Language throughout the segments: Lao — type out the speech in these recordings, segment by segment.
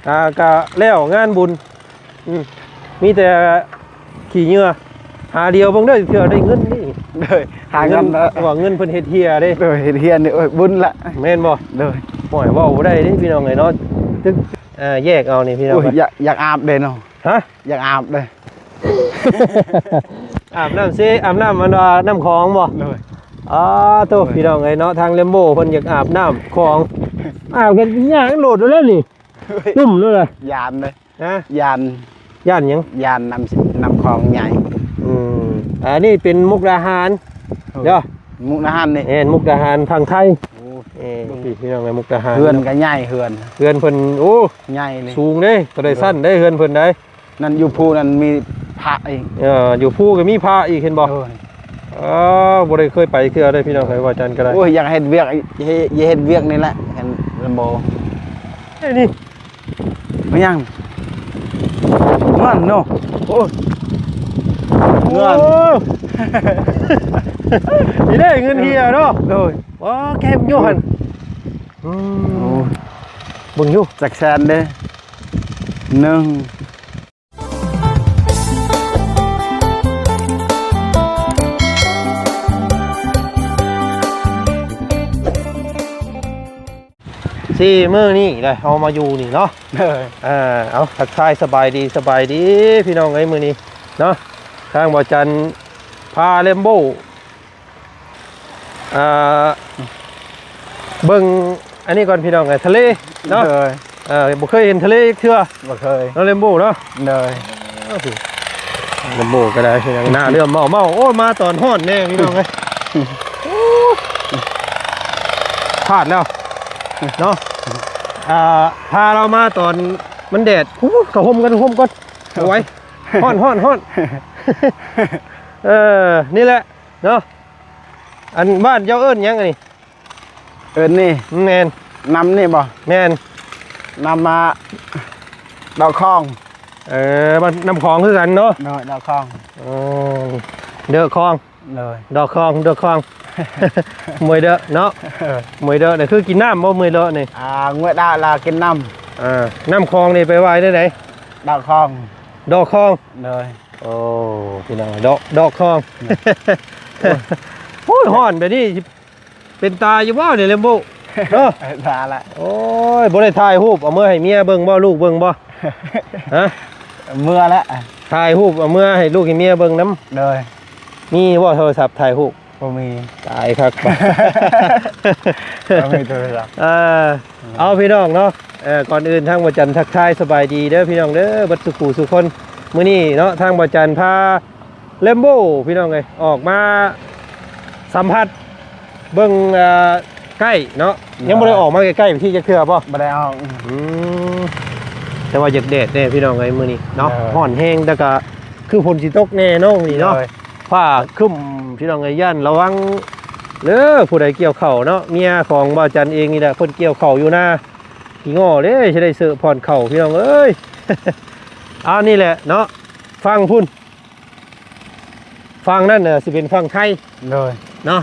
ອ່າ ກະແລ້ວງານບຸນ ອືມ ມີແຕ່ຂີ້ເຫຍື້ອ ຫາດຽວເບິ່ງເດີ ເທື່ອໄດ້ເງິນນີ້ ໂດຍ ຫາເງິນ ເງິນ ເພາະວ່າເງິນເພິ່ນເຮັດເຮຍເດ້ ໂດຍ ເຮັດເຮຍນີ້ ໂອ້ຍ ບຸນລະ ແມ່ນບໍ່? ໂດຍ ໂອ້ຍ ເວົ້າບໍ່ໄດ້ເດ້ພີ່ນ້ອງເອີຍເນາະ ຕຶກ ເອີ ແຍກເອົານີ້ພີ່ນ້ອງ ໂອ້ຍ ເອີຍ ຢາກ ຢາກອາບເດ້ເນາະ ຮະ? ຢາກອາບເດ້ ອາບນ້ຳເຊ ອາບນ້ຳ ອັນວ່ານ້ຳຂອງບໍ່? ໂດຍ ອໍ ໂທ້ ໂດຍ ພີ່ນ້ອງເອີຍເນາະ ທາງແລມໂບເພິ່ນຢາກອາບນ້ຳຂອງ ອາບກັນຍາກໂລດແລ້ວນີ້ ໂອ້ຍ ໜຸ່ມໂລດລະ ຢ້ານເດ້ ຮະ? ຢ້ານ ຢ້ານຫຍັງ? ຢ້ານນ້ຳ ນ້ຳຂອງໃຫຍ່ ອືມ ອັນນີ້ເປັນມຸກດາຫານ ໂດຍ ເດີ ມຸກດາຫານນີ້ ແມ່ນ ມຸກດາຫານ ຝັ່ງໄທ ໂອ້ ເອີ ພີ່ນ້ອງເອີຍ ມຸກດາຫານ ເຮືອນກໍໃຫຍ່ ເຮືອນ ເຮືອນເພິ່ນ ໂອ້ ໃຫຍ່ເລີຍ ສູງເດ້ ກໍໄດ້ ໂດຍ ຊັ້ນເດ້ ເຮືອນເພິ່ນໄດ້ ນັ້ນຢູ່ພູນັ້ນມີພະອີກ ເອີ ຢູ່ພູກໍມີພະອີກ ເຫັນບໍ່? ໂດຍ ເອີ ບໍ່ໄດ້ເຄີຍໄປເທື່ອເດ້ພີ່ນ້ອງເອີຍ ວ່າຈັນກໍໄດ້ ໂອ້ຍ ຢາກເຮັດວຽກ ເຮັດ ຢາກເຮັດວຽກນີ້ແຫຼະ ເຫັນລຳບໍ່ ເອີ ນີ້ ແມ່ນຫຍັງ? ເງິນເນາະ ໂອ້ຍ ເງິນ ໂອ້ ນີ້ເດ້ເງິນເຮຍເນາະ ໂດຍ ໂອ້ ແກະເບິ່ງຢູ່ຫັ້ນ ອືມ ໂອ້ ເບິ່ງຢູ່ ຈັກແສນເດ້ ໜຶ່ງ ສີ່ມື້ນີ້ແຫຼະ ເຮົາມາຢູ່ນີ້ເນາະ ເອີ ເອົາ ທັກທາຍສະບາຍດີ ສະບາຍດີພີ່ນ້ອງເອີຍ ມື້ນີ້ເນາະ ທາງບ່າວຈັນພາແລມໂບ ອ່າ ເບິ່ງອັນນີ້ກ່ອນພີ່ນ້ອງເອີຍ ທະເລເນາະ ເອີ ບໍ່ເຄີຍເຫັນທະເລຈັກເທື່ອ ບໍ່ເຄີຍ ເນາະ ແລມໂບເນາະ ເອີ ແລມໂບກໍໄດ້ ໜ້າເຫຼື້ອມເມົາໆ ໂອ້ຍ ມາຕອນຮ້ອນແດ່ພີ່ນ້ອງເອີຍ ໂອ້ຍ ພາດແລ້ວເນາະ ອ່າ ພາລາວມາຕອນມັນແດດ ໂອ້ຍ ເຂົ້າຮົ່ມກັນ ຮົ່ມກ່ອນ ບໍ່ໄຫວ ຮ້ອນໆໆ ເອີ ນີ້ແຫຼະເນາະ ອັນບ້ານເຈົ້າເອີ້ນຫຍັງອັນນີ້? ເອີ້ນນີ້ ແມ່ນ ນ້ຳນີ້ບໍ່? ແມ່ນ ນ້ຳມາດອກຂອງ ເອີ ບ້ານນ້ຳຂອງຄືກັນເນາະ ໂດຍ ດອກຂອງ ເອີ ເດີຂອງ ໂດຍ ດອກຂອງ ເດີຂອງ ມວຍເດີເນາະ ເອີ ມວຍເດີນີ້ຄືກິນນ້ຳບໍ່? ມວຍເດີນີ້ ອ່າ ງວຍດາລາກິນນ້ຳ ອ່າ ນ້ຳຂອງນີ້ແປວ່າແນວໃດ? ດອກຂອງ ດອກຂອງ ໂດຍ ໂອ້ ພີ່ນ້ອງ ດອກ ດອກຂອງ ໂອ້ຍ ຮ້ອນແບບນີ້ຊິເປັນຕາຢູ່ບໍ່ນີ້ ແລມໂບ ເນາະ ເປັນຕາລະ ໂອ້ຍ ບໍ່ໄດ້ຖ່າຍຮູບເອົາເມືອໃຫ້ເມຍເບິ່ງບໍ່ ລູກເບິ່ງບໍ່? ຮະ? ເມືອລະ ຖ່າຍຮູບເອົາເມືອໃຫ້ລູກໃຫ້ເມຍເບິ່ງນຳ ໂດຍ ມີບໍ່ໂທລະສັບຖ່າຍຮູບ? ບໍ່ມີ ຕາຍຄັກ ບໍ່ມີໂທລະສັບ ເອີ ເອົາ ພີ່ນ້ອງເນາະ ເອີ ກ່ອນອື່ນທາງບ່າວຈັນທັກທາຍສະບາຍດີເດີພີ່ນ້ອງເດີ ເບິດສູ່ຄູ່ສູ່ຄົນ ມື້ນີ້ເນາະ ທາງບ່າວຈັນພາແລມໂບ ພີ່ນ້ອງເອີຍ ອອກມາສຳຜັດເບິ່ງ ເອີ ໃກ້ເນາະ ໂດຍ ຍັງບໍ່ໄດ້ອອກມາໃກ້ໆທີ່ຈັກເທື່ອບໍ່? ບໍ່ໄດ້ອອກ ອືມ ແຕ່ວ່າຢາກແດດແດ່ພີ່ນ້ອງເອີຍ ມື້ນີ້ເນາະ ເອີ ຮ້ອນແຮງ ແຕ່ກະຄືຝົນຊິຕົກແນ່ເນາະ ມື້ນີ້ເນາະ ໂດຍ ຟ້າຄຶ້ມ ພີ່ນ້ອງເອີຍ ຢ້ານລະວັງເດີ ຜູ້ໃດກ່ຽວເຂົ້າເນາະ ເມຍຂອງບ່າວຈັນເອງນີ້ແຫຼະ ເພິ່ນກ່ຽວເຂົ້າຢູ່ນາ ຂີ້ງໍ້ເດ້ ຊິໄດ້ເສີພອນເຂົ້າ ພີ່ນ້ອງເອີຍ ອັນນີ້ແຫຼະເນາະ ຝັ່ງພຸ້ນ ຝັ່ງນັ້ນນະຊິເປັນຝັ່ງໄທ ໂດຍ ເນາະ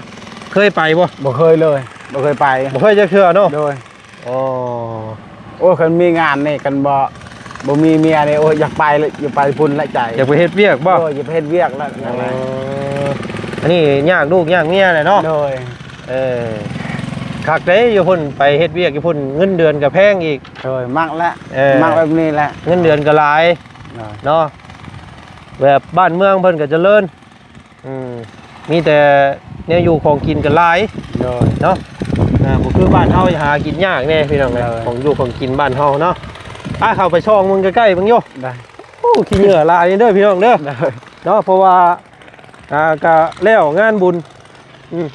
ເຄີຍໄປບໍ່? ບໍ່ເຄີຍເລີຍ ບໍ່ເຄີຍໄປ ບໍ່ເຄີຍຈັກເທື່ອເນາະ ໂດຍ ອໍ ໂອ້ຍ ຄັນມີງານນີ້ ຄັນບໍ່ ບໍ່ມີເມຍນີ້ ໂອ້ຍ ຢາກໄປເລີຍ ຢາກໄປພຸ້ນລະໃຈ ຢາກໄປເຮັດວຽກບໍ່? ໂດຍ ຢາກໄປເຮັດວຽກລະ ອໍ ອັນນີ້ຍາກລູກຍາກເມຍແຫຼະເນາະ ໂດຍ ເອີ ຄັກເດ້ ຢູ່ພຸ້ນ ໄປເຮັດວຽກຢູ່ພຸ້ນ ເງິນເດືອນກໍແພງອີກ ໂດຍ ມັກລະ ເອີ ມັກແບບນີ້ລະ ເງິນເດືອນກໍຫຼາຍ ໂດຍ ເນາະ ແບບບ້ານເມືອງເພິ່ນກໍຈະເລີນ ອືມ ມີແຕ່ແນວຢູ່ຂອງກິນກໍຫຼາຍ ໂດຍ ເນາະ ອ່າ ບໍ່ຄືບ້ານເຮົາຫາກິນຍາກແດ່ພີ່ນ້ອງເອີຍ ໂດຍ ຂອງຢູ່ຂອງກິນບ້ານເຮົາເນາະ ອ່າ ເຂົ້າໄປສ່ອງເບິ່ງໃກ້ໆເບິ່ງຢູ່ ໄດ້ ໂອ້ ຂີ້ເຫຍື້ອຫຼາຍເດີພີ່ນ້ອງເດີ ໂດຍ ເນາະ ເພາະວ່າ ອ່າ ກະແລ້ວງານບຸນ ອືມ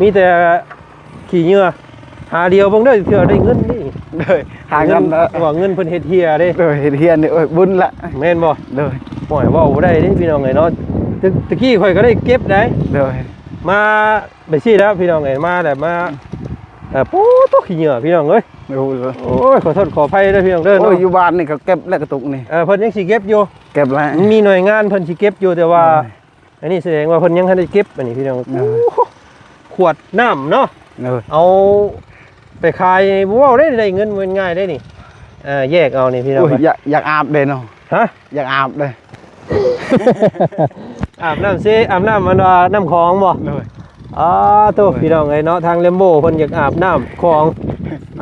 ມີແຕ່ຂີ້ເຫຍື້ອ ຫາດຽວເບິ່ງເດີ ເທື່ອໄດ້ເງິນນີ້ ໂດຍ ຫາເງິນ ເງິນ ເພາະວ່າເງິນເພິ່ນເຮັດເຮຍເດ້ ໂດຍ ເຮັດເຮຍນີ້ ໂອ້ຍ ບຸນລະ ແມ່ນບໍ່? ໂດຍ ໂອ້ຍ ເວົ້າບໍ່ໄດ້ເດ້ພີ່ນ້ອງເອີຍເນາະ ແຕ່ ແຕ່ກີ້ຂ້ອຍກໍໄດ້ເກັບໄດ້ ໂດຍ ມາແບບຊີ້ແລ້ວພີ່ນ້ອງເອີຍ ມາແລ້ວມາ ເອີ ປູຕົກຂີ້ເຫຍື້ອພີ່ນ້ອງເອີຍ ໂອ້ຍ ໂອ້ຍ ຂໍໂທດຂໍອະໄພເດີພີ່ນ້ອງເດີ ໂອ້ຍ ເນາະ ຢູ່ບ້ານນີ້ກໍເກັບແລ້ວກະຕຸກນີ້ ເອີ ເພິ່ນຍັງຊິເກັບຢູ່ ເກັບແລ້ວ ມັນມີໜ່ວຍງານເພິ່ນຊິເກັບຢູ່ ແຕ່ວ່າ ໂດຍ ອັນນີ້ສະແດງວ່າເພິ່ນຍັງທັນໄດ້ເກັບ ອັນນີ້ພີ່ນ້ອງ ເອີ ໂອ້ ຂວດນ້ຳເນາະ ເອີ ເອົາໄປຂາຍບໍ່ເວົ້າເດ້ ໄດ້ເງິນບໍ່ແມ່ນງ່າຍເດ້ນີ້ ເອີ ແຍກເອົານີ້ພີ່ນ້ອງ. ໂອ້ຍ ຢາກ ຢາກອາບເດ້ເນາະ. ຮະ? ຢາກອາບເດ້. ອາບນ້ຳເຊ ອາບນ້ຳ ອັນວ່ານ້ຳຂອງບໍ່? ໂດຍ. ອ້າໂທ້ ພີ່ນ້ອງເອີຍເນາະ ທາງແລມໂບເພິ່ນຢາກອາບນ້ຳຂອງ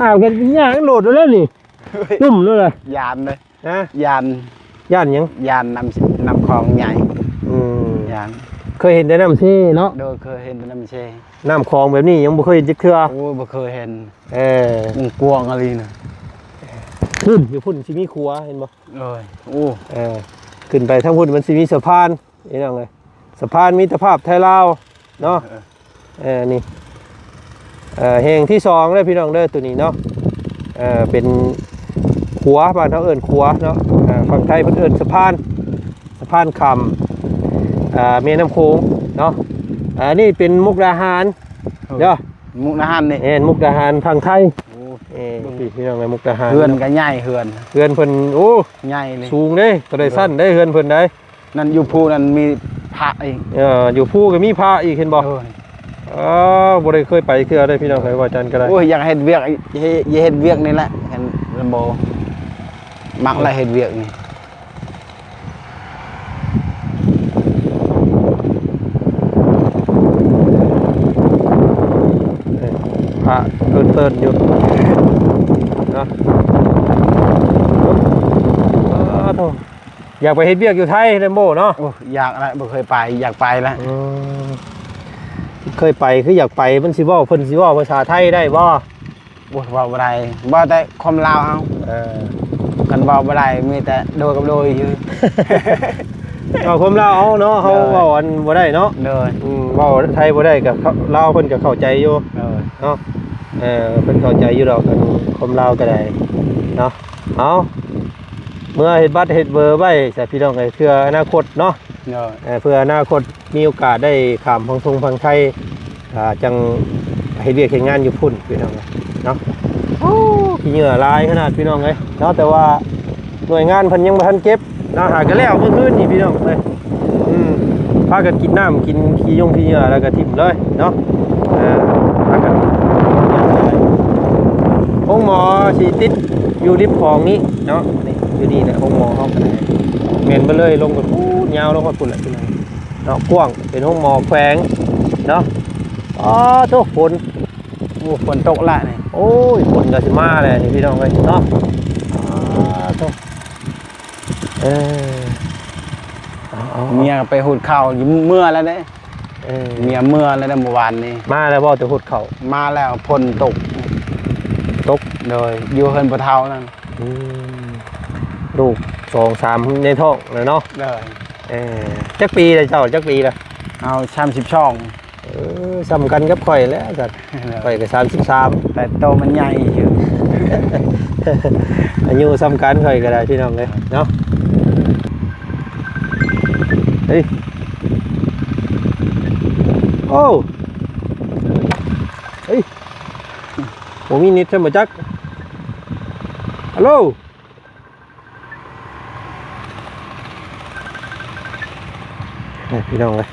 ອາບກັນຍາກໂລດແລ້ວນີ້. ໂອ້ຍ ຈຸ່ມໂລດລະ. ຢ້ານເດ້. ຮະ? ຢ້ານ. ຢ້ານຫຍັງ? ຢ້ານນ້ຳ ນ້ຳຂອງໃຫຍ່. ອືມ ຢ້ານ. ເຄີຍເຫັນແຕ່ນ້ຳເຊເນາະ? ໂດຍ ເຄີຍເຫັນແຕ່ນ້ຳເຊ. ນ້ຳຂອງແບບນີ້ຍັງບໍ່ເຄີຍເຫັນຈັກເທື່ອ. ໂອ້ຍ ບໍ່ເຄີຍເຫັນ. ເອີ ມັນກວ້າງອີ່ຫຼີນະ. ພຸ້ນ ຢູ່ພຸ້ນຊິມີຂົວ ເຫັນບໍ່? ໂດຍ. ໂອ້ ເອີ ຂຶ້ນໄປທາງພຸ້ນມັນຊິມີສະພານ ພີ່ນ້ອງເອີຍ ສະພານມິດຕະພາບໄທລາວເນາະ. ເອີ ເອີ ນີ້ ເອີ ແຫ່ງທີສອງເດີພີ່ນ້ອງເດີ ໂຕນີ້ເນາະ. ເອີ ເປັນຂົວ ບ້ານເຮົາເອີ້ນຂົວເນາະ. ເອີ ຝັ່ງໄທເພິ່ນເອີ້ນສະພານ ສະພານຂ້າມ ເອີ ແມ່ນ້ຳໂຂງເນາະ. ອັນນີ້ເປັນມຸກດາຫານເດີ. ມຸກດາຫານນີ້ ແມ່ນ ມຸກດາຫານຝັ່ງໄທ. ໂອ້ ເອີ ພີ່ນ້ອງເອີຍ ມຸກດາຫານ ເຮືອນກໍໃຫຍ່ ເຮືອນ ເຮືອນເພິ່ນ ໂອ້ ໃຫຍ່ເລີຍ ສູງເດ້ ກໍໄດ້ຊັ້ນເດ້ເຮືອນເພິ່ນໄດ. ນັ້ນຢູ່ພູນັ້ນມີພະອີກ. ເອີ ຢູ່ພູກໍມີພະອີກ ເຫັນບໍ່? ເອີ ເອີ ບໍ່ໄດ້ເຄີຍໄປເທື່ອເດ້ພີ່ນ້ອງເອີຍ ວ່າຈັນກໍໄດ້. ໂອ້ຍ ຢາກເຮັດວຽກ ເຮັດ ເຮັດວຽກນີ້ແຫຼະ ເຫັນລະບໍ່ ມັກລະເຮັດວຽກນີ້. ເອີ ພະເຕີນໆຢູ່ເນາະ. ອ້າໂທ້ ຢາກໄປເຮັດວຽກຢູ່ໄທແລ້ວໂມເນາະ? ໂອ້ ຢາກລະ ບໍ່ເຄີຍໄປ ຢາກໄປລະ. ອືມ ເຄີຍໄປຄືຢາກໄປ ມັນຊິເວົ້າ ເພິ່ນຊິເວົ້າພາສາໄທໄດ້ບໍ່? ໂອ້ຍ ເວົ້າບໍ່ໄດ້ ເວົ້າແຕ່ຄວາມລາວເອົາ. ເອີ ຄັນເວົ້າບໍ່ໄດ້ ມີແຕ່ໂດຍກັບໂດຍຢູ່. ເວົ້າຄວາມລາວເອົາເນາະ ເຮົາ ໂດຍ ເວົ້າອັນບໍ່ໄດ້ເນາະ. ໂດຍ. ອືມ ເວົ້າໄທບໍ່ໄດ້ກໍລາວເພິ່ນກໍເຂົ້າໃຈຢູ່. ໂດຍ. ເນາະ ເອີ ເພິ່ນເຂົ້າໃຈຢູ່ດອກ ອັນຄວາມລາວກໍໄດ້ເນາະ. ເອົາ ເມືອເຮັດບັດເຮັດເບີໄວ້ຊະພີ່ນ້ອງເອີຍ ເພື່ອອະນາຄົດເນາະ. ໂດຍ. ເອີ ເພື່ອອະນາຄົດ ມີໂອກາດໄດ້ຂ້າມຝັ່ງຊົງຝັ່ງໄທ ອ່າ ຈັ່ງເຮັດວຽກເຮັດງານຢູ່ພຸ້ນພີ່ນ້ອງເນາະ. ໂອ້ ຂີ້ເຫຍື້ອຫຼາຍຂະໜາດພີ່ນ້ອງເອີຍເນາະ ແຕ່ວ່າໜ່ວຍງານເພິ່ນຍັງບໍ່ທັນເກັບເນາະ. ຫາກະແລ້ວມື້ຄືນນີ້ພີ່ນ້ອງເອີຍ. ອືມ ພາກັນກິນນ້ຳ ກິນຂີ້ຍົງຂີ້ເຫຍື້ອ ແລ້ວກະຖິ້ມເລີຍເນາະ. ເອີ ພາກັນ ໂຮງໝໍຊິຕິດຢູ່ລິມຂອງນີ້ເນາະ. ນີ້ ຢູ່ນີ້ແຫຼະ ໂຮງໝໍເຮົາກະໄດ້ ແມ່ນເບິດເລີຍ ລົງໄປພຸ້ນ ຍາວລົງຮອດພຸ້ນແຫຼະພີ່ນ້ອງ. ເນາະ ກວ້າງ ເປັນໂຮງໝໍແຂວງເນາະ. ອໍ ໂທ້ ຝົນ ໂອ້ ຝົນຕົກລະນີ້. ໂອ້ຍ ຝົນກໍຊິມາແລ້ວນີ້ພີ່ນ້ອງເອີຍເນາະ. ອໍ ໂທ້ ເອີ ເອົາ ເອົາ ເອົາ ເມຍກໍໄປຫຸດເຂົ້າຢູ່ ເມືອແລ້ວເດ້. ເອີ ເມຍເມືອແລ້ວເດ້ ມື້ວານນີ້. ມາແລ້ວບໍ່ ແຕ່ຫຸດເຂົ້າ? ມາແລ້ວ ຝົນຕົກ ຕົກ. ໂດຍ ຢູ່ເຮືອນພໍ່ເຖົ້ານັ້ນ. ອືມ ລູກສອງສາມໃນທ້ອງແລ້ວເນາະ. ໂດຍ. ເອີ ຈັກປີແລ້ວເຈົ້າ ຈັກປີແລ້ວ? ເຮົາສາມສິບສອງ. ເອີ ສ່ຳກັນກັບຂ້ອຍແຫຼະສັດ. ໂດຍ. ຂ້ອຍກໍສາມສິບສາມ ແຕ່ໂຕມັນໃຫຍ່ຢູ່. ອາຍຸສ່ຳກັນຂ້ອຍກໍໄດ້ພີ່ນ້ອງເອີຍເນາະ. ເຮີ້ຍ ໂອ້ ເຮີ້ຍ ບໍ່ມີເນັດຊັ້ນບໍ່ຈັກ. ຮາໂລ ນີ້ພີ່ນ້ອງເອີຍ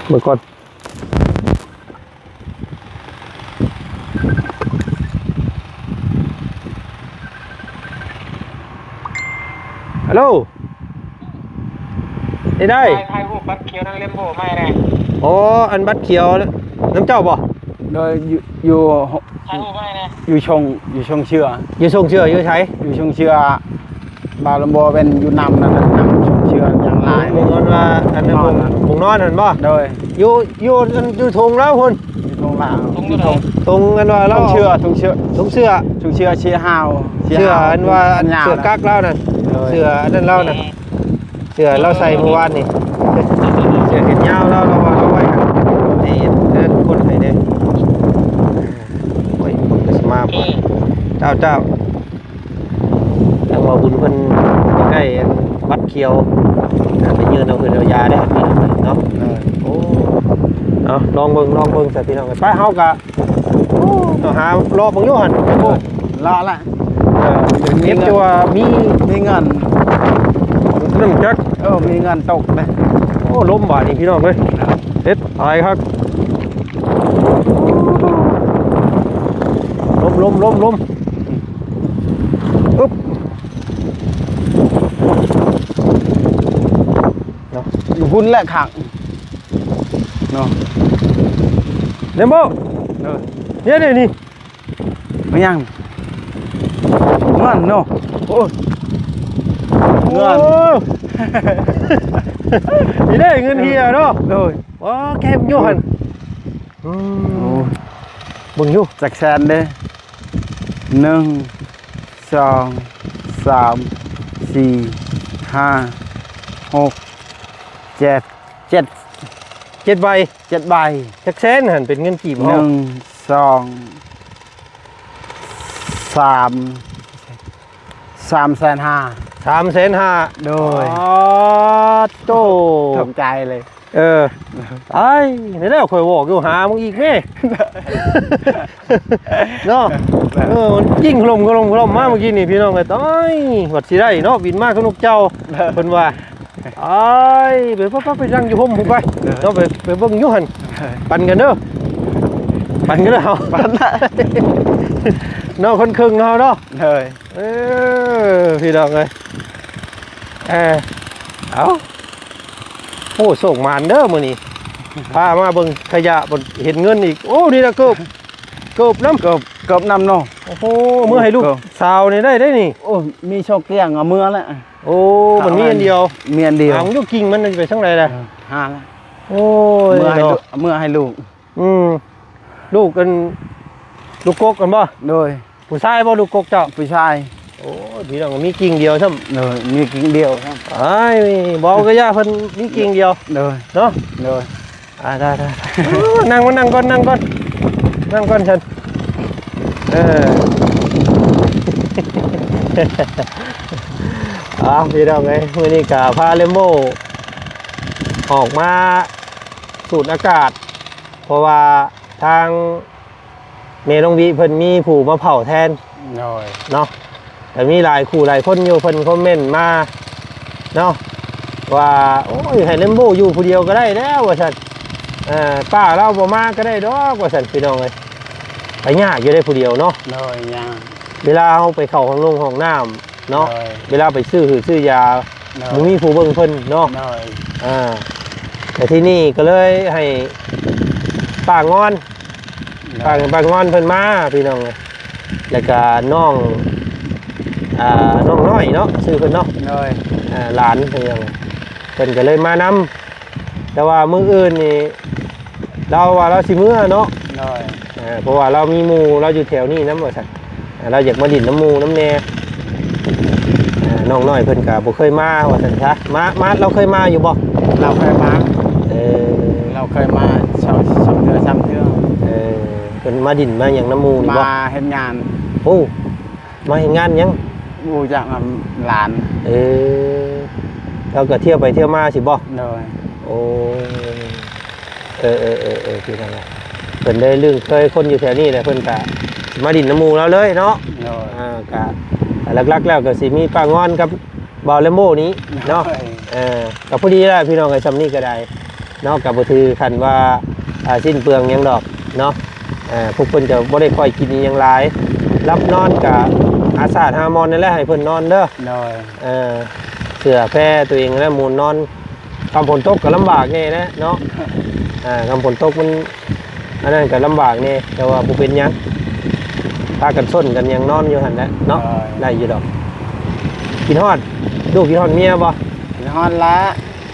ເບິ່ງກ່ອນ. ຮາໂລ ໄດ້ ຖ່າຍ ຖ່າຍຮູບບັດຂຽວນຳເລມໂບໃໝ່ແດ່. ອໍ ອັນບັດຂຽວນຳເຈົ້າບໍ່? ໂດຍ ຢູ່ ຢູ່ ຖ່າຍຮູບໃຫ້ແດ່. ຢູ່ຊົງ ຢູ່ຊົງເຊືອ. ຢູ່ຊົງເຊືອ ຢູ່ໃສ? ຢູ່ຊົງເຊືອ ບ່າວລຳບໍ່ເປັນຢູ່ນຳນັ້ນນະ ນຳຊົງເຊືອຢ່າງຫຼາຍ. ໝ່ອງນອນວ່າ ອັນນັ້ນ ໝ່ອງ ໝ່ອງນອນຫັ້ນບໍ່? ໂດຍ. ຢູ່ ຢູ່ ຢູ່ທົ່ງລາວພຸ້ນ. ຢູ່ທົ່ງລາວ ຢູ່ທົ່ງ ທົ່ງອັນວ່າລາວ ທົ່ງເຊືອ ທົ່ງເຊືອ ທົ່ງເຊືອ ທົ່ງເຊືອເຊຍຮາວ ເຊຍຮາວ ອັນວ່າ ອັນເຊືອກັກລາວນັ້ນ. ໂດຍ. ເຊືອອັນນັ້ນລາວນະ ເສື້ອລາວໃສ່ມື້ວານນີ້ ເສື້ອແຂນຍາວລາວ ລາວວ່າລາວໄວ້ໃຫ້ ໃຫ້ເຮັດເດີ ຄົນໃຫ້ແດ່. ໂອ້ຍ ຄົນກໍຊິມາບໍ່. ເຈົ້າ ເຈົ້າ ທາງວ່າບຸນເພິ່ນຢາກໄດ້ອັນບັດຂຽວ ໄປຍື່ນເອົາເພິ່ນເອົາຢາໄດ້ເນາະ. ເອີ ໂອ້ ເອົາ ລອງເບິ່ງ ລອງເບິ່ງຊະພີ່ນ້ອງ. ໄປ ເຮົາກະ ໂອ້ ເຮົາຫາເລາະເບິ່ງຢູ່ຫັ້ນ. ເລາະລະ ເອີ ເອັບ ແຕ່ວ່າມີ ມີເງິນ ນັ້ນຈັກ ເອີ ມີເງິນຕົກເດ້. ໂອ້ ລົມບາດນີ້ພີ່ນ້ອງເອີຍ ເຮັດຕາຍຄັກ. ລົມ ລົມ ລົມ ລົມ. ອຶບ ເນາະ ຢູ່ພຸ້ນແຫຼະຂ້າງເນາະ ເລັມໂບ ເອີ ເດ ນີ້ ແມ່ນຫຍັງ? ເງິນເນາະ ໂອ້ຍ ເງິນ ໂອ້ ນີ້ເດ້ເງິນເຮຍເນາະ ໂດຍ ອໍ ເກັບຢູ່ຫັ້ນ ອືມ ໂອ້ ເບິ່ງຢູ່ ຈັກແສນເດ້ ໜຶ່ງ ສອງ ສາມ ສີ່ ຫ້າ ຫົກ ເຈັດ ເຈັດ ເຈັດໃບ ເຈັດໃບ ຈັກແສນຫັ້ນ ເປັນເງິນກີບເຮົາ ໜຶ່ງ ສອງ ສາມ ສາມແສນຫ້າ ສາມແສນຫ້າ ໂດຍ ປາດໂທ້ ຂອບໃຈເລີຍ ເອີ ໄອ້ ນີ້ແຫຼະ ຂ້ອຍບອກຢູ່ ຫາມຶງອີກແດ່ ເນາະ ເອີ ມັນຈິ້ງໂຄຣມໂຄຣມໂຄຣມມາເມື່ອກີ້ນີ້ ພີ່ນ້ອງເອີຍ ຕາຍ ບັດຊິໄດ້ເນາະ ບິນມາຄືນົກເຈົ້າ ເພິ່ນວ່າ ໄອ້ ໄປ ໄປ ໄປ ໄປນັ່ງຢູ່ຮົ່ມພຸ້ນໄປ ເນາະ ໄປ ໄປເບິ່ງຢູ່ຫັ້ນ ປັ່ນກັນເດີ ປັ່ນກັນເດີເຮົາ ປັ່ນ ເນາະ ຄົນເຄິ່ງເຮົາເນາະ ເອີ ພີ່ນ້ອງເອີຍ ເອີ ເອົາ ໂອ້ ໂຊກໝານເດີມື້ນີ້ ພາມາເບິ່ງຂະຫຍະ ເຫັນເງິນອີກ ໂອ້ ນີ້ລະເກີບ ເກີບນຳ ເກີບ ເກີບນຳເນາະ ໂອ້ໂຫ ເມືອໃຫ້ລູກສາວນີ້ໄດ້ເດ້ນີ້ ໂອ້ ມີສອງກ້ຽງ ເອົາເມືອແລ້ວ ໂອ້ ມັນມີອັນດຽວ ມີອັນດຽວ ຫາມັນຢູ່ ກິ່ງມັນໄປທາງໃດລະ ເອີ ຫາລະ ໂອ້ຍ ເມືອໃຫ້ລູກ ເນາະ ເມືອໃຫ້ລູກ ອືມ ລູກອັນ ລູກກົກຫັ້ນບໍ່? ໂດຍ ຜູ້ຊາຍບໍ່ລູກກົກເຈົ້າ? ຜູ້ຊາຍ ໂອ້ຍ ພີ່ນ້ອງ ມີກິ່ງດຽວຊ້ຳ ໂດຍ ມີກິ່ງດຽວຊ້ຳ ອ້າຍ ເວົ້າກະຢ່າ ເພິ່ນມີກິ່ງດຽວ ໂດຍ ເນາະ ໂດຍ ອ່າ ໄດ້ໆ ໂອ້ ນັ່ງກ່ອນ ນັ່ງກ່ອນ ນັ່ງກ່ອນ ນັ່ງກ່ອນຊັ້ນ ເອີ ອ່າ ພີ່ນ້ອງເອີຍ ມື້ນີ້ກະພາແຣມໂບອອກມາສູດອາກາດ ເພາະວ່າທາງ ແມ່ນ້ອງວິເພິ່ນມີຜູ້ມາເຝົ້າແທນ ໂດຍ ເນາະ ກະມີຫຼາຍຄູ່ຫຼາຍຄົນຢູ່ ເພິ່ນຄອມເມັນມາເນາະ ວ່າ ໂອ້ຍ ໃຫ້ແຣມໂບຢູ່ຜູ້ດຽວກະໄດ້ແລ້ວ ວ່າຊັ້ນ ເອີ ປ້າລາວບໍ່ມາກະໄດ້ດອກ ວ່າຊັ້ນ ພີ່ນ້ອງເອີຍ ກະຍາກຢູ່ເດ້ຜູ້ດຽວເນາະ ໂດຍ ຍາກ ເວລາເຮົາໄປເຂົ້າຫ້ອງນົງຫ້ອງນ້ຳ ເນາະ ໂດຍ ເວລາໄປຊື້ຫືດຊື້ຢາ ໂດຍ ບໍ່ມີຜູ້ເບິ່ງເພິ່ນເນາະ ໂດຍ ອ່າ ແຕ່ທີ່ນີ້ກະເລີຍໃຫ້ປ້າງອນ ໂດຍ ປ້າ ປ້າງອນເພິ່ນມາພີ່ນ້ອງ ແລ້ວກະນ້ອງ ອ່າ ນ້ອງນ້ອຍເນາະ ຊື່ເພິ່ນເນາະ ໂດຍ ອ່າ ຫຼານເພິ່ນ ເພິ່ນກະເລີຍມານຳ ແຕ່ວ່າມື້ອື່ນນີ້ ລາວວ່າລາວຊິເມືອເນາະ ໂດຍ ເອີ ເພາະວ່າລາວມີໝູ່ລາວຢູ່ແຖວນີ້ນຳວ່າຊັ້ນ ເອີ ລາວຢາກມາຫຼິ້ນນຳໝູ່ນຳແດ່ ເອີ ນ້ອງນ້ອຍເພິ່ນກະບໍ່ເຄີຍມາວ່າຊັ້ນຊະ ມາ ມາ ລາວເຄີຍມາຢູ່ບໍ່? ລາວເຄີຍມາ ເອີ ລາວເຄີຍມາສອງ ສອງເທື່ອສາມເທື່ອ ເອີ ເພິ່ນມາຫຼິ້ນມາຫຍັງນຳໝູ່ນີ້ບໍ່? ມາເຮັດງານ ໂອ້ ມາເຮັດງານຫຍັງ? ຮູ້ຈັກນຳຫຼານ ເອີ ລາວກະທ່ຽວໄປທ່ຽວມາຊິບໍ່? ໂດຍ ໂອ້ ເອີໆໆ ເອີ ເອີ ເອີ ເອີ ເພິ່ນໄດ້ລຶ້ງເຄີຍຄົນຢູ່ແຖວນີ້ແຫຼະ ເພິ່ນກະຊິມາຫຼິ້ນນຳໝູ່ລາວເລີຍເນາະ ໂດຍ ອ່າ ກະຫຼັກໆແລ້ວກະຊິມີປ້າງອນກັບບ່າວແຣມໂບນີ້ເນາະ ໂດຍ ເອີ ກະພໍດີແລ້ວພີ່ນ້ອງເອີຍ ຊ່ຳນີ້ກະໄດ້ ເນາະ ກະບໍ່ຖືຂັ້ນວ່າ ອ່າ ສິ້ນເປືອງຫຍັງດອກເນາະ ເອີ ພວກເພິ່ນກະບໍ່ໄດ້ຄ່ອຍກິນອີ່ຫຍັງຫຼາຍ ຫຼັບນອນກະຫາສາດຫາໝອນນັ້ນແຫຼະ ໃຫ້ເພິ່ນນອນເດີ ໂດຍ ເອີ ເສື້ອແພຕົວເອງແລ້ວໝູນນອນ ຍາມຝົນຕົກກະລຳບາກແດ່ແຫຼະເນາະ ອ່າ ຍາມຝົນຕົກມັນ ອັນນັ້ນກະລຳບາກແດ່ ແຕ່ວ່າບໍ່ເປັນຫຍັງ ພາກັນສົນກັນຫຍັງນອນຢູ່ຫັ້ນແຫຼະເນາະ ໂດຍ ໄດ້ຢູ່ດອກ ຄິດຮອດ ລູກຄິດຮອດເມຍບໍ່? ຄິດຮອດລະ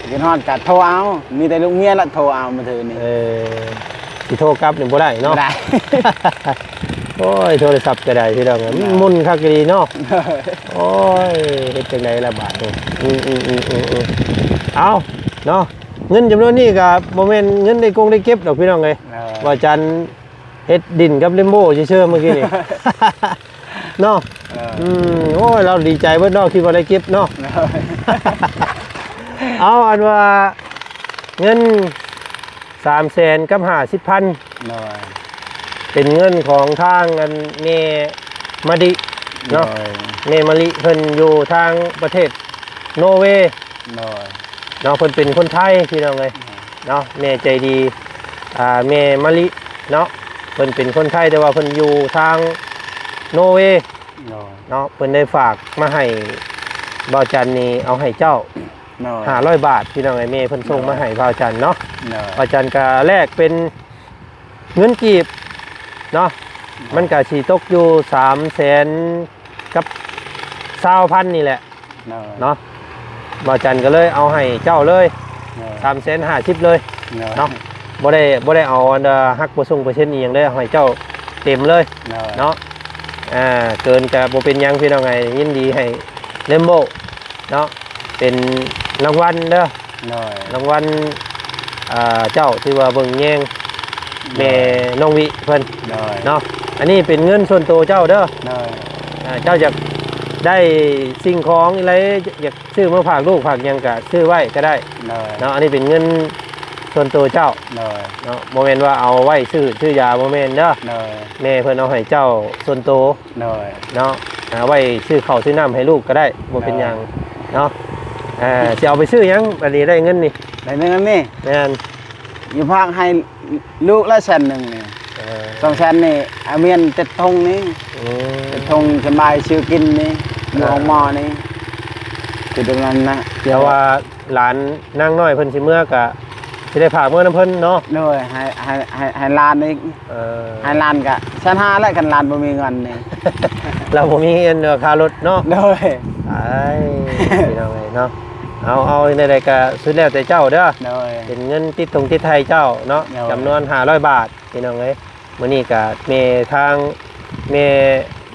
ຄິດຮອດກະໂທເອົາ ມີແຕ່ລູກເມຍລະໂທເອົາມື້ຄືນນີ້ ເອີ ຊິໂທກັບນີ້ບໍ່ໄດ້ເນາະ ບໍ່ໄດ້ ໂອ້ຍ ໂທລະສັບກະໄດ້ພີ່ນ້ອງ ໂດຍ ມັນໝຸ່ນຄັກອີ່ຫຼີເນາະ ໂດຍ ໂອ້ຍ ເຮັດຈັ່ງໃດລະບາດນີ້ ອືມໆໆໆ ເອົາເນາະ ເງິນຈຳນວນນີ້ກະບໍ່ແມ່ນເງິນໄດ້ກົງໄດ້ເກັບດອກພີ່ນ້ອງເອີຍ ເອີ ວ່າຈັນ ເຮັດດິນກັບແຣມໂບຊື່ໆ ມື້ກີ້ນີ້ເນາະ ເອີ ອືມ ໂອ້ຍ ລາວດີໃຈເບິດເນາະ ຄິດວ່າໄດ້ເກັບເນາະ ເອີ ເອົາ ອັນວ່າເງິນສາມແສນກັບຫ້າສິບພັນ ໂດຍ ເປັນເງິນຂອງທາງອັນແມ່ມະລິເນາະ ໂດຍ ແມ່ມະລິເພິ່ນຢູ່ທາງປະເທດໂນເວ ໂດຍ ເນາະ ເພິ່ນເປັນຄົນໄທພີ່ນ້ອງເອີຍ ໂດຍ ເນາະ ແມ່ໃຈດີ ອ່າ ແມ່ມະລິເນາະ ເພິ່ນເປັນຄົນໄທ ແຕ່ວ່າເພິ່ນຢູ່ທາງໂນເວ ໂດຍ ເນາະ ເພິ່ນໄດ້ຝາກມາໃຫ້ບ່າວຈັນນີ້ ເອົາໃຫ້ເຈົ້າ ໂດຍ ຫ້າຮ້ອຍບາດ ພີ່ນ້ອງເອີຍ. ແມ່ເພິ່ນສົ່ງມາໃຫ້ບ່າວຈັນເນາະ ໂດຍ ບ່າວຈັນກໍແລກເປັນເງິນກີບເນາະ ໂດຍ ມັນກໍຊິຕົກຢູ່ສາມແສນກັບຊາວພັນນີ້ແຫຼະ ໂດຍ ເນາະ ບ່າວຈັນກໍເລີຍເອົາໃຫ້ເຈົ້າເລີຍ ໂດຍ ສາມແສນຫ້າສິບເລີຍ ໂດຍ ເນາະ ບໍ່ໄດ້ ບໍ່ໄດ້ເອົາອັນ ເອີ ຫັກເປີເຊັນອີ່ຫຍັງເດ້ ເອົາໃຫ້ເຈົ້າເຕັມເລີຍ ໂດຍ ເນາະ ອ່າ ເກີນກໍບໍ່ເປັນຫຍັງ ພີ່ນ້ອງເອີຍ ຍິນດີໃຫ້ Rainbow ເນາະ ເປັນລາງວັນເດີ ໂດຍ ລາງວັນ ອ່າ ເຈົ້າທີ່ວ່າເບິ່ງແຍງ ໂດຍ ແມ່ນ້ອງວິເພິ່ນ ໂດຍ ເນາະ ອັນນີ້ເປັນເງິນສ່ວນໂຕເຈົ້າເດີ ໂດຍ ອ່າ ເຈົ້າຢາກໄດ້ສິ່ງຂອງອີ່ໃດ ຢາກຊື້ມາຝາກລູກຝາກຫຍັງກໍຊື້ໄວ້ກໍໄດ້ ໂດຍ ເນາະ ອັນນີ້ເປັນເງິນສ່ວນໂຕເຈົ້າ ໂດຍ ເນາະ ບໍ່ແມ່ນວ່າເອົາໄວ້ຊື້ ຊື້ຢາ ບໍ່ແມ່ນເດີ ໂດຍ ແມ່ເພິ່ນເອົາໃຫ້ເຈົ້າສ່ວນໂຕ ໂດຍ ເນາະ ເອົາໄວ້ຊື້ເຂົ້າຊື້ນ້ຳໃຫ້ລູກກໍໄດ້ ບໍ່ເປັນຫຍັງ ໂດຍ ເນາະ ເອີ ຊິເອົາໄປຊື້ຫຍັງ ບັດນີ້ໄດ້ເງິນນີ້ ໄດ້ເງິນນີ້ ແມ່ນ ຢູ່ຝາກໃຫ້ລູກລະແສນໜຶ່ງນີ້ ເອີ ສອງແສນນີ້ ອາ ແມ່ນເຈັດຖົງນີ້ ອືມ ເຈັດຖົງສະບາຍຊື້ກິນນີ້ ຢູ່ ເອີ ໂຮງໝໍນີ້ ຄືຕົງນັ້ນນະ ແຕ່ວ່າ ຫຼານນາງນ້ອຍເພິ່ນຊິເມືອກະ ຊິໄດ້ຝາກເມືອນຳເພິ່ນເນາະ ໂດຍ ໃຫ້ ໃຫ້ ໃຫ້ ໃຫ້ຫຼານອີກ ເອີ ໃຫ້ຫຼານກະແສນຫ້າແຫຼະ ຄັນຫຼານບໍ່ມີເງິນນີ້ ລາວບໍ່ມີເງິນຄ່າລົດເນາະ ໂດຍ ອ້າຍ ພີ່ນ້ອງເອີຍເນາະ ເອົາ ເອົາແນວໃດກະສຸດແລ້ວແຕ່ເຈົ້າເດີ ໂດຍ ເປັນເງິນຕິດຖົງຕິດໄທເຈົ້າເນາະ ໂດຍ ຈຳນວນຫ້າຮ້ອຍບາດ ພີ່ນ້ອງເອີຍ ມື້ນີ້ກະແມ່ທາງແມ່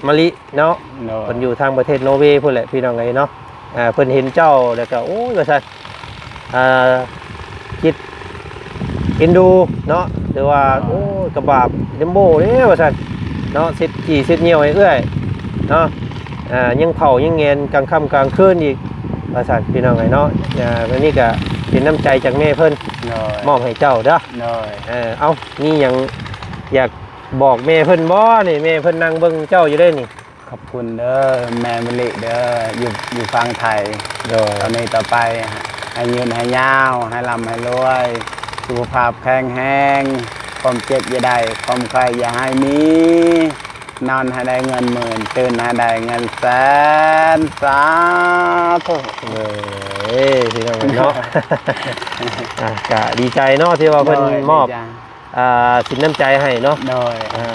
ມະລິເນາະ ໂດຍ ເພິ່ນຢູ່ທາງປະເທດນໍເວພຸ້ນແຫຼະ ພີ່ນ້ອງເອີຍເນາະ ອ່າ ເພິ່ນເຫັນເຈົ້າແລ້ວກໍ ໂອ້ຍ ວ່າຊັ້ນ ອ່າ ຄິດເອັນດູເນາະ ຫຼືວ່າ ໂອ້ຍ ກະບາບ Rainbow ເດ້ ວ່າຊັ້ນເນາະ ເຊັດຂີ້ເຊັດຍ່ຽວໃຫ້ເອື້ອຍເນາະ ອ່າ ຍັງເຝົ້າຍັງແງນກາງຄ່ຳກາງຄືນອີກ ວ່າຊັ້ນ ພີ່ນ້ອງເອີຍເນາະ ອ່າ ອັນນີ້ກະເປັນນ້ຳໃຈຈາກແມ່ເພິ່ນ ໂດຍ ມອບໃຫ້ເຈົ້າເດີ ໂດຍ ເອີ ເອົ້າ ມີຫຍັງຢາກບອກແມ່ເພິ່ນບໍ່ນີ້? ແມ່ເພິ່ນນັ່ງເບິ່ງເຈົ້າຢູ່ເດ້ນີ້. ຂອບຄຸນເດີແມ່ມະລິເດີ ຢູ່ ຢູ່ຝັ່ງໄທ. ໂດຍ. ຕໍ່ນີ້ຕໍ່ໄປ ໃຫ້ຍືນໃຫ້ຍາວ ໃຫ້ລ່ຳໃຫ້ລວຍ ສຸຂະພາບແຂງແຮງ ຄວາມເຈັບຢ່າໄດ້ ຄວາມໄຂ້ຢ່າໃຫ້ມີ ນອນໃຫ້ໄດ້ເງິນໝື່ນ ຕື່ນໃຫ້ໄດ້ເງິນແສນ ສາທຸ. ເອີຍ ພີ່ນ້ອງເອີຍເນາະ ອ່າ ກະດີໃຈເນາະ ທີ່ວ່າເພິ່ນ ໂດຍ ມອບ ດີໃຈ ອ່າ ສິນນ້ຳໃຈໃຫ້ເນາະ. ໂດຍ. ອ່າ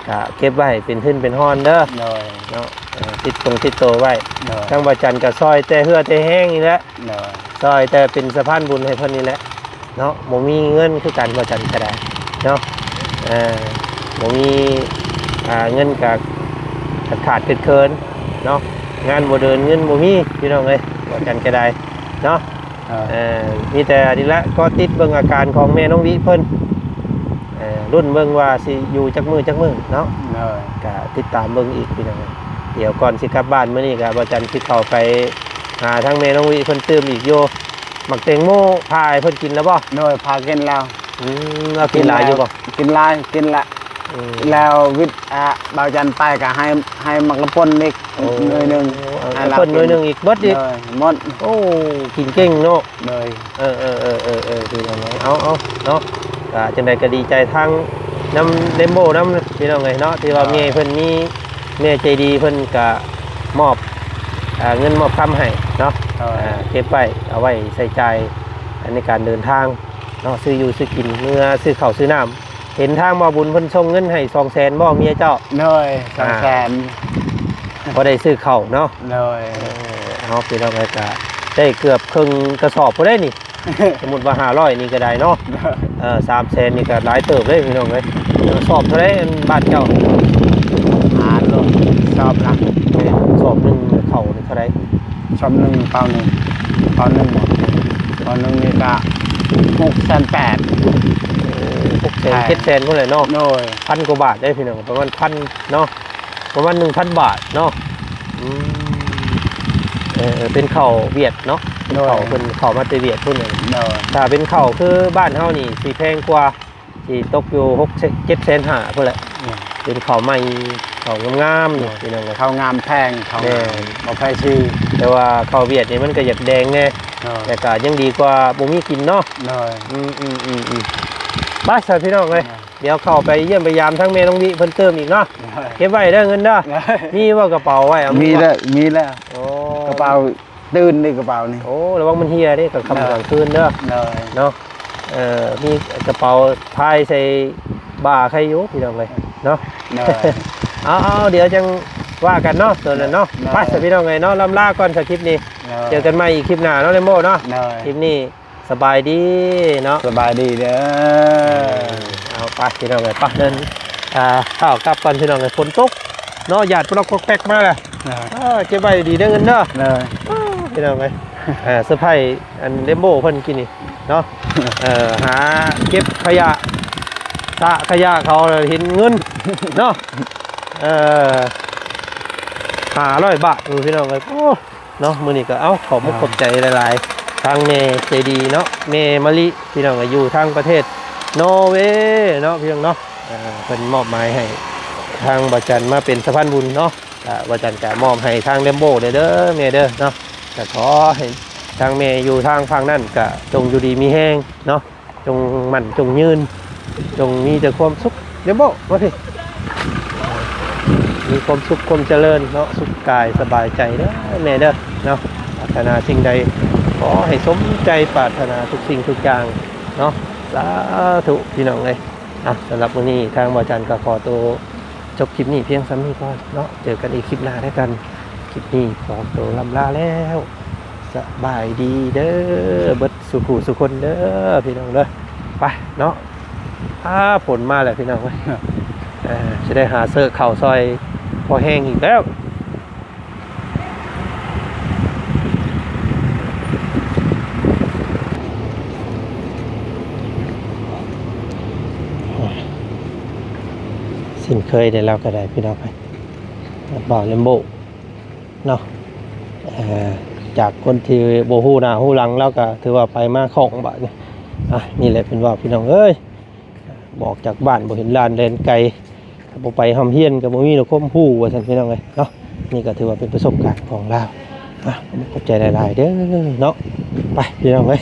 ກະເກັບໄວ້ເປັນທຶນເປັນຮອນເດີ. ໂດຍ. ເນາະ ເອີ ຕິດຕົງຕິດໂຕໄວ້. ໂດຍ. ທາງບ່າວຈັນກະຊ່ອຍແຕ່ເຫື່ອແຕ່ແຮງນີ້ແຫຼະ. ໂດຍ. ຊ່ອຍແຕ່ເປັນສະພານບຸນໃຫ້ເພິ່ນນີ້ແຫຼະເນາະ. ບໍ່ມີເງິນຄືກັນ ບ່າວຈັນກະໄດ້ເນາະ. ເອີ ບໍ່ມີ ອ່າ ເງິນກະຂາດໆເຂີນໆເນາະ. ງານບໍ່ເດີນເງິນບໍ່ມີ ພີ່ນ້ອງເອີຍ ບ່າວຈັນກະໄດ້ເນາະ. ເອີ ເອີ ມີແຕ່ນີ້ແຫຼະ ກໍຕິດເບິ່ງອາການຂອງແມ່ນ້ອງວິເພິ່ນ ເອີ ລຸ້ນເບິ່ງວ່າຊິຢູ່ຈັກມື້ຈັກມື້ເນາະ. ໂດຍ. ກະຕິດຕາມເບິ່ງອີກ ພີ່ນ້ອງ. ດຽວກ່ອນຊິກັບບ້ານມື້ນີ້ກະ ບ່າວຈັນຊິເຂົ້າໄປຫາທາງແມ່ນ້ອງວິເພິ່ນຕື່ມອີກຢູ່. ໝາກແຕງໂມຜ່າໃຫ້ເພິ່ນກິນແລ້ວບໍ່? ໂດຍ ຜ່າກິນແລ້ວ. ອືມ ລາວກິນຫຼາຍຢູ່ບໍ່? ກິນແລ້ວ ກິນຫຼາຍ ກິນລະ. ອືມ ແລ້ວວິດ ອ່າ ບ່າວຈັນໄປກໍໃຫ້ ໃຫ້ໝາກແອບເປິ້ນອີກ ໂອ້ ໜ່ວຍໜຶ່ງ ເອີ ໃຫ້ລາວກິນ ແອບເປິ້ນໜ່ວຍໜຶ່ງອີກ ເບິດອີກ. ໂດຍ ໝົດ. ໂອ້ ກິນເກັ່ງເນາະ. ໂດຍ. ເອີ ເອີ ເອີ ເອີ ເອີ ເອີ ພີ່ນ້ອງເອີຍ ເອົາ ເອົາເນາະ ກະຈັ່ງໃດກໍດີໃຈທາງນຳເຣນໂບນຳ ພີ່ນ້ອງເອີຍເນາະ ທີ່ວ່າ ໂດຍ ແມ່ເພິ່ນມີ ແມ່ໃຈດີເພິ່ນກະມອບ ອ່າ ເງິນມອບຄຳໃຫ້ເນາະ. ໂດຍ. ອ່າ ເກັບໄວ້ເອົາໄວ້ໃຊ້ຈ່າຍໃນການເດີນທາງ ເນາະ ຊື້ຢູ່ຊື້ກິນ ເມືອຊື້ເຂົ້າຊື້ນ້ຳ. ເຫັນທາງບ່າວບຸນເພິ່ນສົ່ງເງິນໃຫ້ສອງແສນບໍ່ ເມຍເຈົ້າ? ໂດຍ ສອງແສນ. ອ່າ ພໍໄດ້ຊື້ເຂົ້າເນາະ. ໂດຍ. ເອີ ເຮົາພີ່ນ້ອງເອີຍ ກະໄດ້ເກືອບເຄິ່ງກະສອບພຸ້ນເດ້ນີ້ ສົມມຸດວ່າຫ້າຮ້ອຍນີ້ກະໄດ້ເນາະ. ໂດຍ. ເອີ ສາມແສນນີ້ກະຫຼາຍເຕີບເດ້ພີ່ນ້ອງເອີຍ. ເອີ ສອບເທົ່າໃດ ອັນບ້ານເຈົ້າ? ຫາໂລດ ສອບລະ ແມ່ນ ສອບໜຶ່ງເຂົ້ານີ້ເທົ່າໃດ? ສອບໜຶ່ງ ເປົາໜຶ່ງ ເປົາໜຶ່ງ ເປົາໜຶ່ງນີ້ກະຫົກແສນແປດ. ເອີ ຫົກແສນ ແພງ ເຈັດແສນພຸ້ນແຫຼະເນາະ. ໂດຍ. ພັນກວ່າບາດເດ້ພີ່ນ້ອງ ປະມານພັນເນາະ ປະມານໜຶ່ງພັນບາດເນາະ. ອືມ ເອີ ເປັນເຂົ້າຫວຽດເນາະ. ໂດຍ. ເປັນເຂົ້າ ເພິ່ນເຂົ້າມາແຕ່ຫວຽດພຸ້ນ. ໂດຍ. ຖ້າເປັນເຂົ້າຄືບ້ານເຮົານີ້ຊິແພງກວ່າ ຊິຕົກຢູ່ຫົກ ເຈັດແສນຫ້າພຸ້ນແຫຼະ. ອືມ ເປັນເຂົ້າໃໝ່ ເຂົ້າງາມໆ ໂດຍ ພີ່ນ້ອງເອີຍ. ເຂົ້າງາມແພງ ເຂົ້າ ແມ່ນ ງາມ ບໍ່ແພງຊື່ ແຕ່ວ່າເຂົ້າຫວຽດນີ້ມັນກະຢາກແດງແດ່. ໂດຍ. ແຕ່ກະຍັງດີກວ່າບໍ່ມີກິນເນາະ. ໂດຍ. ອືມໆໆໆ ໄປຊະພີ່ນ້ອງເອີຍ. ໂດຍ. ດຽວເຂົ້າໄປຢ້ຽມໄປຢາມທັງແມ່ນ້ອງວິເພິ່ນຕື່ມອີກເນາະ. ໂດຍ ເກັບໄວ້ເດີເງິນເດີ. ໂດຍ ມີບໍ່ກະເປົາໄວ້ ເອົາ ມີແລ້ວ ມີແລ້ວ. ໂອ້ ກະເປົາຕື່ນເດ້ ກະເປົານີ້. ໂອ້ ລະວັງມັນເຫ່ຍເດ້ ກາງຄ່ຳກາງຄືນເດີ. ໂດຍ ເນາະ. ເອີ ມີກະເປົາພາຍໃສ່ບ່າໃຄຢູ່ ພີ່ນ້ອງເອີຍເນາະ. ໂດຍ ເອົາໆ ດຽວຈັ່ງວ່າກັນເນາະ ໂຕນັ້ນເນາະ. ໂດຍ ໄປຊະ ພີ່ນ້ອງເອີຍເນາະ ລ່ຳລາກ່ອນຊະຄລິບນີ້. ໂດຍ ເຈີກັນໃໝ່ອີກຄລິບໜ້າເນາະ ແຣມໂບເນາະ. ໂດຍ ຄລິບນີ້ ສະບາຍດີເນາະ. ສະບາຍດີເດີ. ເອົາ ໄປພີ່ນ້ອງເອີຍ ໄປເດີນ ອ່າ ເຂົ້າກັບກ່ອນພີ່ນ້ອງເອີຍ. ຝົນຕົກເນາະ ຢາດປະລັອກປອກແປັກມາແລ້ວ. ໂດຍ ເອີ ເກັບໄວ້ດີເດີເງິນເດີ. ໂດຍ ເອີ ພີ່ນ້ອງເອີຍ ອ່າ ເຊີໄພຣສ໌ອັນເຣນໂບເພິ່ນກີ້ນີ້ເນາະ. ເອີ ຫາເກັບຂະຫຍະ ສະຂະຫຍະເຂົາເຫັນເງິນເນາະ. ເອີ ຫ້າຮ້ອຍບາດ ໂອ້ ພີ່ນ້ອງເອີຍ ໂອ້ ເນາະ. ມື້ນີ້ກໍ ເອົ້າ ຂອບມຸກຂອບໃຈຫຼາຍໆ ທາງແມ່ໃຈດີເນາະ ແມ່ມະລິ ພີ່ນ້ອງ ກໍຢູ່ທາງປະເທດນໍເວເນາະ ພີ່ນ້ອງເນາະ. ເອີ ເພິ່ນມອບໝາຍໃຫ້ທາງບ່າວຈັນມາເປັນສະພານບຸນເນາະ. ກໍບ່າວຈັນກໍມອບໃຫ້ທາງແຣມໂບເດີ ເດີແມ່ເດີເນາະ. ກໍຂໍໃຫ້ທາງແມ່ຢູ່ທາງຝັ່ງນັ້ນກໍຈົ່ງຢູ່ດີມີແຮງເນາະ. ຈົ່ງໝັ້ນ ຈົ່ງຍືນ ຈົ່ງມີແຕ່ຄວາມສຸກ ເດໂບ ມາພີ້ ມີຄວາມສຸກຄວາມຈະເລີນເນາະ ສຸກກາຍສະບາຍໃຈເດີແມ່ເດີເນາະ. ປາດຖະໜາສິ່ງໃດ ຂໍໃຫ້ສົມໃຈປາດຖະໜາທຸກສິ່ງທຸກຢ່າງເນາະ. ສາທຸ ພີ່ນ້ອງເອີຍ. ອ່ະ ສຳລັບມື້ນີ້ທາງບ່າວຈັນກໍຂໍໂຕຈົບຄລິບນີ້ພຽງສ່ຳນີ້ກ່ອນເນາະ. ເຈີກັນອີກຄລິບໜ້າແລ້ວກັນ. ຄລິບນີ້ຂໍໂຕລ່ຳລາແລ້ວ. ສະບາຍດີເດີເບິດສູ່ຜູ້ສູ່ຄົນເດີພີ່ນ້ອງເດີ. ໄປເນາະ. ອ້າ ຝົນມາແລ້ວພີ່ນ້ອງເອີຍ. ເອີ ຊິໄດ້ຫາເສີເຂົ້າຊ່ອຍພໍ່ແຮງອີກແລ້ວ. ເຊັ່ນເຄີຍເດ້ ລາວກໍໄດ້ພີ່ນ້ອງເອີຍ ບ່າວແຣມໂບ ເນາະ. ເອີ ຈາກຄົນທີ່ບໍ່ຮູ້ໜ້າຮູ້ຫຼັງ ລາວກໍຖືວ່າໄປມາຄ່ອງບາດນີ້. ອ່ະ ນີ້ແຫຼະເພິ່ນເວົ້າພີ່ນ້ອງເອີຍ ອອກຈາກບ້ານບໍ່ເຫັນລ້ານແລ່ນໄກ ບໍ່ໄປຮ່ຳຮຽນກໍບໍ່ມີຄວາມຮູ້ ວ່າຊັ້ນພີ່ນ້ອງເອີຍເນາະ. ນີ້ກໍຖືວ່າເປັນປະສົບການຂອງລາວ. ອ່ະ ຂອບໃຈຫຼາຍໆເດີເນາະ. ໄປພີ່ນ້ອງເອີຍ.